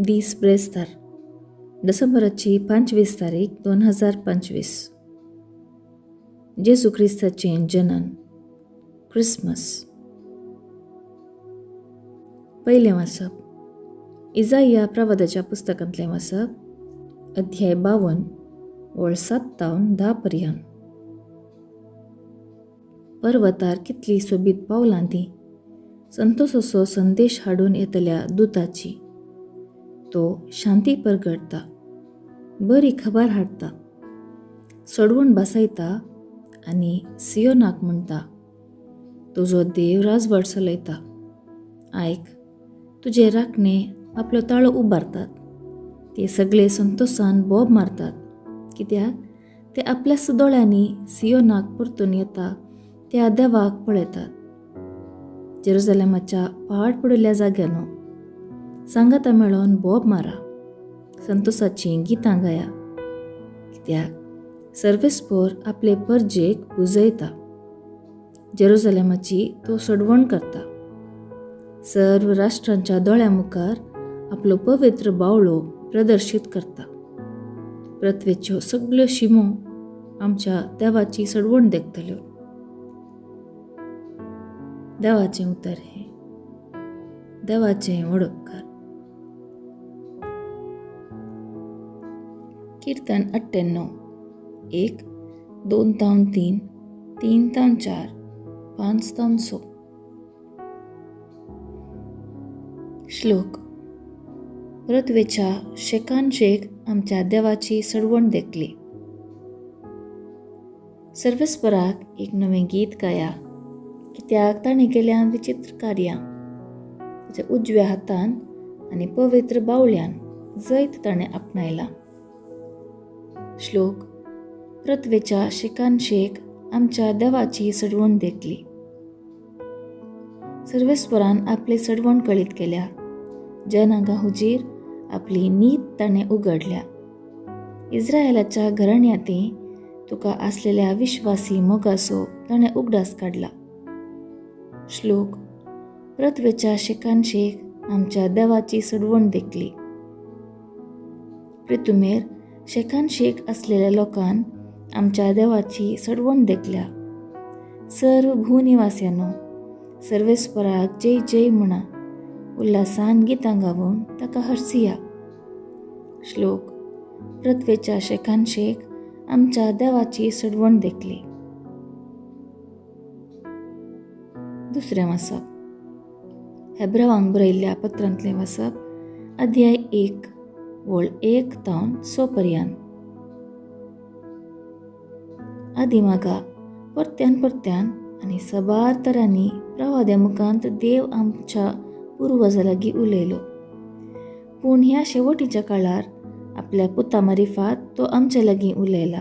दीस ब्रेस्तार, डिसेंबराची 25 तारीख 2025. जेजू क्रिस्ताचें जनन, क्रिसमस. पयलें वाचप इजाया प्रवादाच्या पुस्तकांतलें वाचप, अध्याय 52 वळ 7 तावन 10 पर्यंत. पर्वतार कितली सोबीत पावलां ती संतोषाचो संदेश हाडून येतल्या दुताची. तो शांती परगटता, बरी खबर हाडटा, सोडवण बसयता आनी सियोनाक म्हणटा, तुजो देव राजवट चलयता. आयक, तुजे राखणे आपलो ताळो उबारतात, ते सगळे संतोषान बोब मारतात, कित्याक ते आपल्याच दोळ्यांनी सियोनाक परतून येता त्या देवाक पळयतात. जेरुजलेमाच्या पाड पडिल्ल्या जाग्यानो सांगाता मेळोन बोब मारा, संतोषाचीं गितां गाया, कित्याक सर्वेस्पोर आपले परजेक पुजयता, जेरुजलेमाची तो सोडवण करता. सर्व राष्ट्रांच्या दोळ्या मुखार आपलो पवित्र बावळो प्रदर्शीत करता. पृथ्वेच्यो सगळ्यो शिमो आमच्या देवाची सोडवण देखतल्यो. देवाचें उतर हें, देवाचें व्हड उपकार. कीर्तन 98, 1, 2 तावन 3, 3 तावन 4, 5 तावन 6. श्लोक. पृथ्वेच्या शेकान शेक आमच्या देवाची सडवण देखली. सर्वेस्पराक एक नवें गीत गाया, कित्याक ताणें केल्यान विचित्र कार्यां. ताच्या उजव्या हातान आनी पवित्र बावळ्यान जैत ताणें आपणायलां. श्लोक. पृथ्वेच्या शेकान शेक आमच्या देवाची सडवण देखली. सर्वेस्परान आपली सडवण कळीत केल्या, जनांगा हुजीर आपली नीत ताणें उगडल्या. इस्रायलाच्या घराण्यांती तुका आसलेल्या विश्वासी मोगाचो ताणें उगडास काडला. श्लोक. पृथ्वेच्या शेकान शेक आमच्या देवाची सडवण देखली. पृथुमेर शेकान शेक आसलेल्या लोकान आमच्या देवाची सडवण देखल्या. सर्व भूनिवास्यानो सर्वेस्पराक जय जय म्हणा, उल्हासान गितां गावन ताका हरसिया. श्लोक. पृथ्वेच्या शेकान शेक आमच्या देवाची सडवण देखली. दुसरें वाचप हेब्रावांक बरयल्ल्या पत्रांतलें वाचप, अध्याय 1 वळ 1 तावन 6 पर्यंत. आदी मागा परत्यान परत्यान आनी सबार तरांनी प्रवाद्या मुखांत देव आमच्या पुर्वजा लागीं उलयलो, पूण ह्या शेवटीच्या काळार आपल्या पुता मारिफात तो आमच्या लागीं उलयला.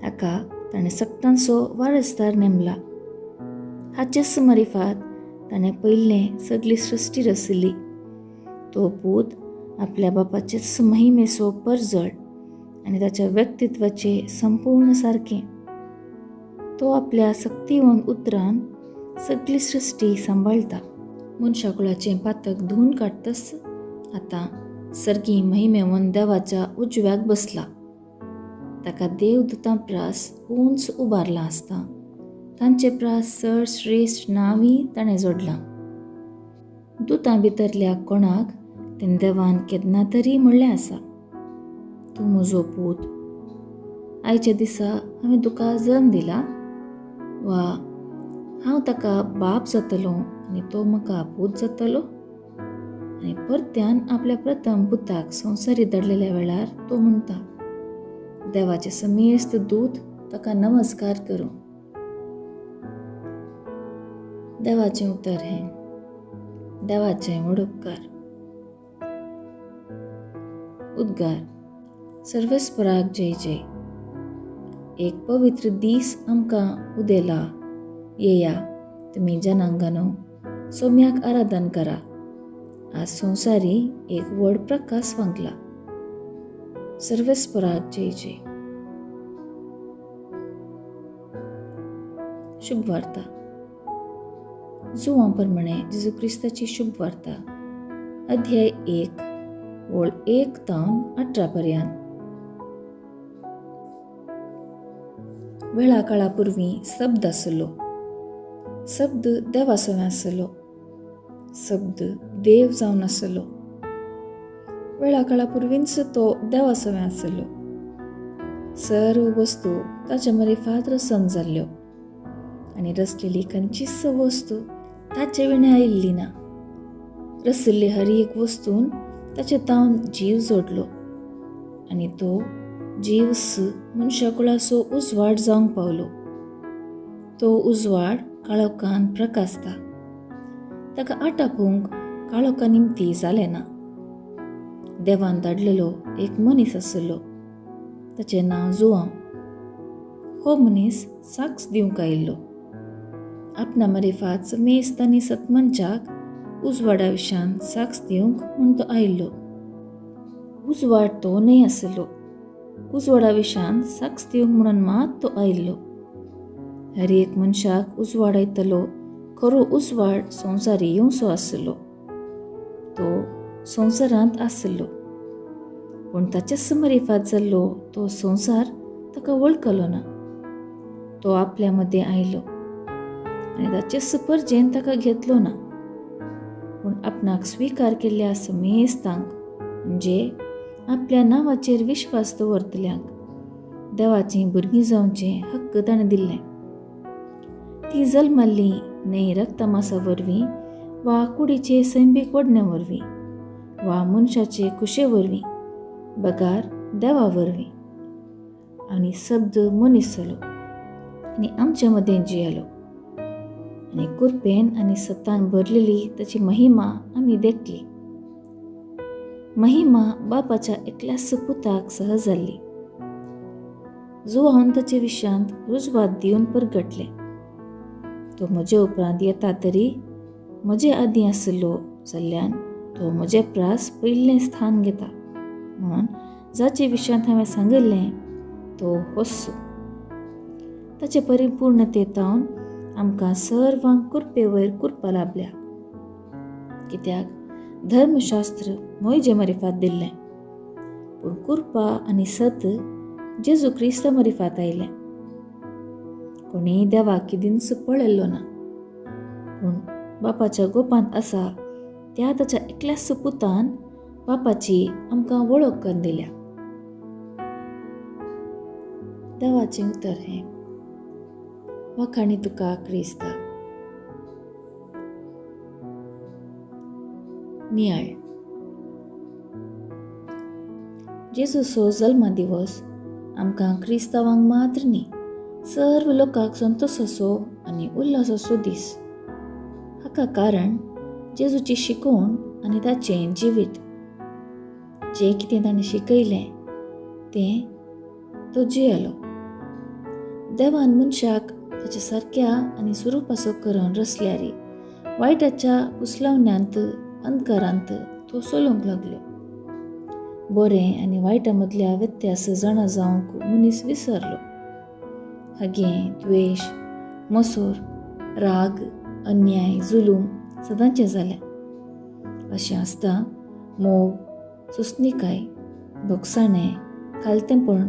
हाका ताणें सक्तांचो वारसदार नेमला. हाचेच मारिफात ताणें पयलें सगळी सृश्टी रचिल्ली. तो पूत आपल्या बापाचेच महिमेचो परजळ आनी ताच्या व्यक्तित्वाचे संपूर्ण सारकें. तो आपल्या सक्तिवंत उतरान सगळी सृश्टी सांबाळटा. मनशाकुळाचें पातक धुवन काडटच आतां सर्गी महिमेवन देवाच्या उजव्याक बसला. ताका देवदूतां प्रास उंच उबारला आसता, तांचे प्रास चड श्रेश्ठ नांवय ताणें जोडलां. दुतां भितरल्या कोणाक तें देवान केन्ना तरी म्हणलें आसा, तूं म्हजो पूत, आयच्या दिसा हांवें तुका जल्म दिला, वा हांव ताका बाप जातलो आनी तो म्हाका पूत जातलो. आनी परत्यान आपल्या प्रथम पुताक संवसारी धाडलेल्या वेळार तो म्हणटा, देवाचे समेस्त दूत ताका नमस्कार करूं. देवाचें उतर हें, देवाचें व्हड उपकार. उद्गार. सर्वेस्पराक जय जय. एक पवित्र दीस आमकां उदेला. येया तुमी जनांगानो सोम्याक आराधन करा. आज संवसारी एक व्हड प्रकाश वांगला. सर्वेस्पराक जय जय. शुभ वार्ता. जुवां प्रमाणे जेजू क्रिस्ताची शुभ वार्ता, अध्याय 1 वळ 1 तावन 18 पर्यंत. वेळा काळा पुर्वी शब्द आसलो, शब्द देवा सवें आसलो, शब्द देव जावन आसलो. वेळा काळा पुर्वींच तो देवा सवें आसलो. सर्व वस्तू ताच्या मरिफात रसन जाल्ल्यो आनी रसलेली खंयचीच वस्तू ताचे विणें आयिल्ली ना. रसिल्ली हर एक वस्तून ताचे तावन जीव जोडलो आनी तो जीव मनशाकुळाचो उजवाड जावंक पावलो. तो उजवाड काळोखान प्रकाशता, ताका आटापूंक काळोखा निमती जालें ना. देवान धाडलेलो एक मनीस आसलो, ताचें नांव जुआंव. हो मनीस साक्ष दिवंक आयिल्लो. आपणा मारिफात मेस्त आनी सतमनच्याक उजवाडा विशान साक्ष दिवंक म्हूण तो आयिल्लो. उजवाड तो न्हय आसलो, उजवाडा विशान साक्ष दिवंक म्हणून मात तो आयिल्लो. हर एक मनशाक उजवाड येतलो, खरो उजवाड संवसारी येवचो आसलो. तो संवसारांत आसलो, पूण ताच्या मरिफात जाल्लो तो संवसार ताका वळखलो ना. तो आपल्या मदें आयलो आनी ताचे परजेन ताका घेतलो ना, पूण आपणाक स्विकार केल्ल्या समेस्तांक, म्हणजे आपल्या नांवाचेर विश्वास दवरतल्यांक देवाचीं भुरगीं जावचें हक्क ताणें दिल्लें. ती जल्मल्ली न्हय रक्तमासा वरवीं वा कुडीचे सैमीक वडणे वरवीं वा मनशाचे कुशे वरवीं, बगार देवा वरवीं. आनी शब्द मनीस जालो आनी आमच्या मदें जियेलो आनी कुरपेन आनी सत्तान भरलेली ताची महिमा आमी देखली. महिमा बापाच्या एकल्याच पुताक सहज जाल्ली. जुआंवन ताचे विशयांत रुजवात दिवन परगटलें. तो म्हजे उपरांत येता तरी म्हजे आदीं आसलो जाल्ल्यान तो म्हजे प्रास पयलें स्थान घेता म्हणून जाचे विशयांत हांवें सांगिल्लें तो होस्सो. ताचे परिपूर्णते तावन आमकां सर्वांक कुरपे वयर कुरपा लाभल्या. कित्याक धर्मशास्त्र मोयजे मरिफात दिल्लें, पूण कुरपा आनी सत जेजू क्रिस्त मरिफात आयलें. कोणीय देवाक किदींच पळयल्लो ना, पूण बापाच्या गोपांत आसा त्या ताच्या एकल्याच पुतान बापाची आमकां वळख करून दिल्या. देवाचें उतर हें. वाखाणी तुका क्रिस्ता. नियाळ. जेजूचो जल्मा दिवस आमकां क्रिस्तांवांक मात्र न्ही, सर्व लोकांक संतोसाचो आनी उल्हासाचो दीस. हाका कारण जेजूची शिकवण आनी ताचें जिवीत. जें कितें ताणें शिकयलें तें तो जियेलो. देवान मनशाक ताच्या सारक्या आनी स्वरुपाचो करून रसल्यारी वायटाच्या पुसलावण्यांत अंधकारांत तो चलूंक लागलो. बरें आनी वायटा मदल्या व्यत्यास जाणा जावंक मनीस विसरलो. हागें द्वेश, मसोर, राग, अन्याय, जुलूम सदांचें जालें. अशें आसता मोग, सुस्निकाय, भोगसाणें, खालतेंपण,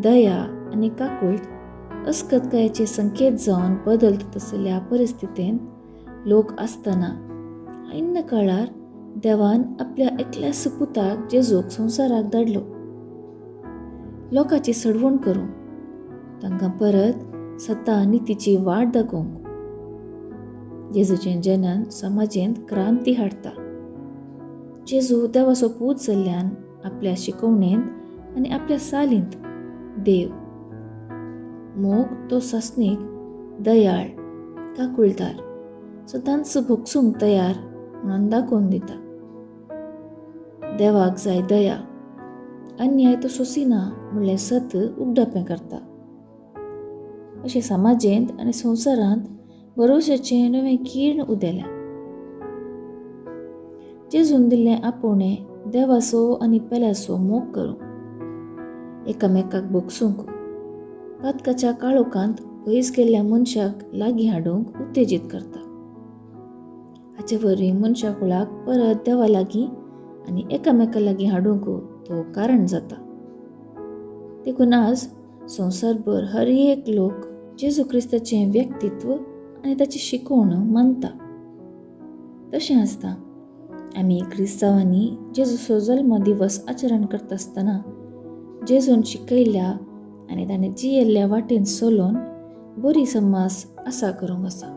दया आनी काकुळट अस्कतकायेचे संकेत जावन बदलत आशिल्ल्या परिस्थितींत लोक आसतना ऐन काळार देवान आपल्या एकल्या सुपुताक जेजूक संवसाराक धाडलो, लोकांची सडवण करूंक, तांकां परत सता नितीची वाट दाखोवंक. जेजूचें जनन समाजेंत क्रांती हाडटा. जेजू देवाचो पूत जाल्ल्यान आपल्या शिकवणेंत आनी आपल्या सालींत देव मोग तो सासणीक, दयाळ, काकुळदार, सदांच भोगसूंक तयार म्हणून दाखोवन दिता. देवाक जाय दया, अन्याय तो सोंसिना म्हणलें सत उगडापें करता. अशें समाजेंत आनी संवसारांत भरोश्याचें नवें किर्ण उदेलें. जेजून दिल्लें आपोवणें देवाचो आनी पेल्याचो मोग करूंक, एकामेकाक भोगसूंक, पातकाच्या काळोखांत पयस गेल्ल्या मनशाक लागीं हाडूंक उत्तेजीत करता. हाचे वरवीं मनशा कुळाक परत देवा लागीं आनी एकामेका लागीं हाडूंक तो कारण जाता. देखून आज संवसारभर हर एक लोक जेजू क्रिस्ताचें व्यक्तित्व आनी ताची शिकवण मानता. तशें आसता आमी क्रिस्तांवांनी जेजूचो जल्म दिवस आचरण करता आसतना जेजून शिकयल्ल्या आनी ताणें जियेल्ल्या वाटेन चलोवन बरी समाज आसा करूंक आसा.